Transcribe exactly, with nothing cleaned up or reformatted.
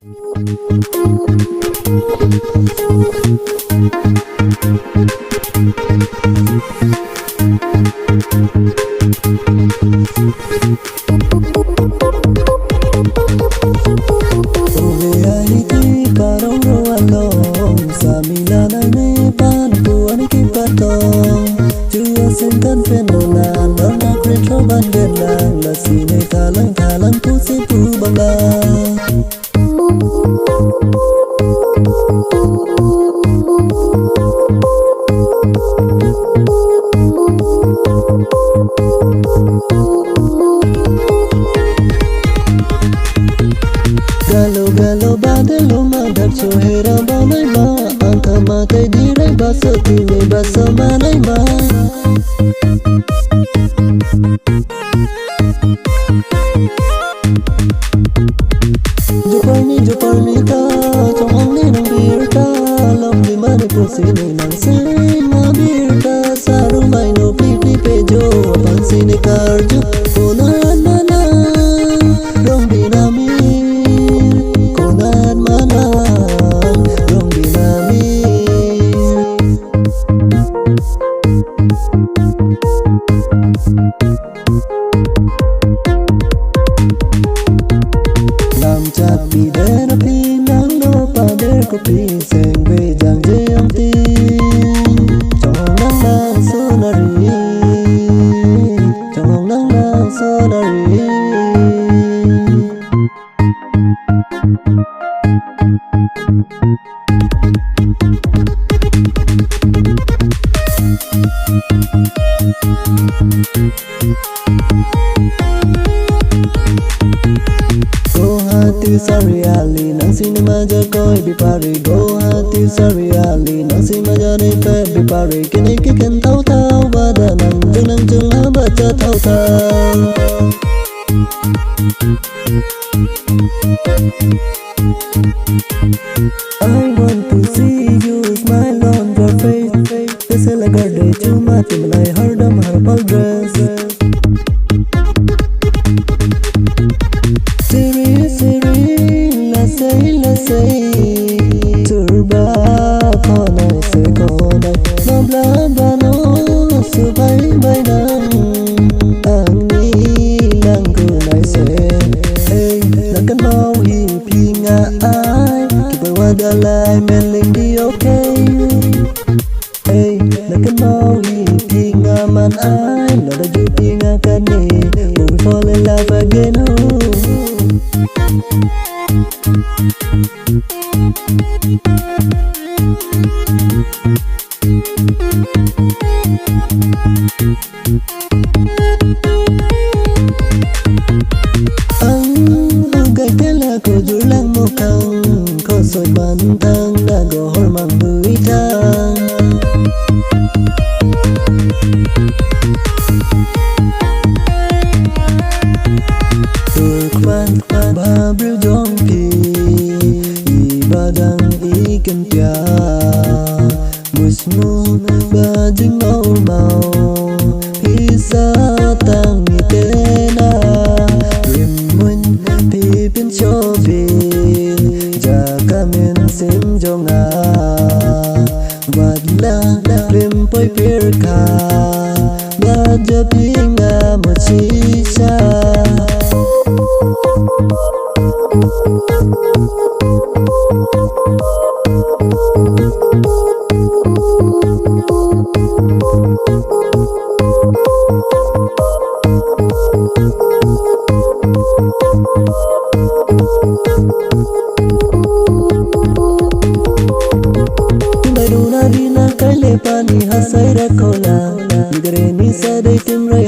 Ove ahi ke parong ro along, samila nai me pan pu ani kepatong. Chua singkan pen bonan, nang nak retro ban benang, lasi ne thalang thalang pusi pu bangla. Galo galo badelo madak chohera banai ma, angka makai direk baso tini baso manai ma. Joparni joparni ta, chonghong ni nang birta, lok di mane pusi ni nang sing ma birta, saru mai no pli pli pejo, aphan si ne karju, konat mana, rong binami, konat mana, rong binami. Lam chat piden aphi nang no pader kopi seng vejang je ongtin. Chonghong nang nang sonari. Chonghong nang nang sonari. Guwahati Sariali nang cinema jakoi bipari, Guwahati Sariali nang cinema jane pe bipari, kene ke ken thau thau bada nang jung nang jung ha bacha thau thau. I want to see you smile on your face. Tese lagarde chuma chimlai hardam herbal dress. Siri siri lasei lasei. Surba khonai se khonai. Mabla bano subai bai dam. Angni nang kunai se. Hey, nakan mau hi phinga ai. Kibar wadalai meling di okay. Hey, nakan mau hi phinga man ai. Lada ju phinga kane. Will we fall in love again? Oh. Ang agai tela ko julang mokang, ko soi mantang na gohor mang duitang. Turkman kman babru jongpi, ibadang ikin pia. Musmu bajing mau mau, pisa tang itena. Rimun pipin chobi, jakamin sim jonga. Wadla rimpoi pirka, baja pinga musisa. Bai dona dina kaile pani hasai rakola. Nigre ni sadai timrai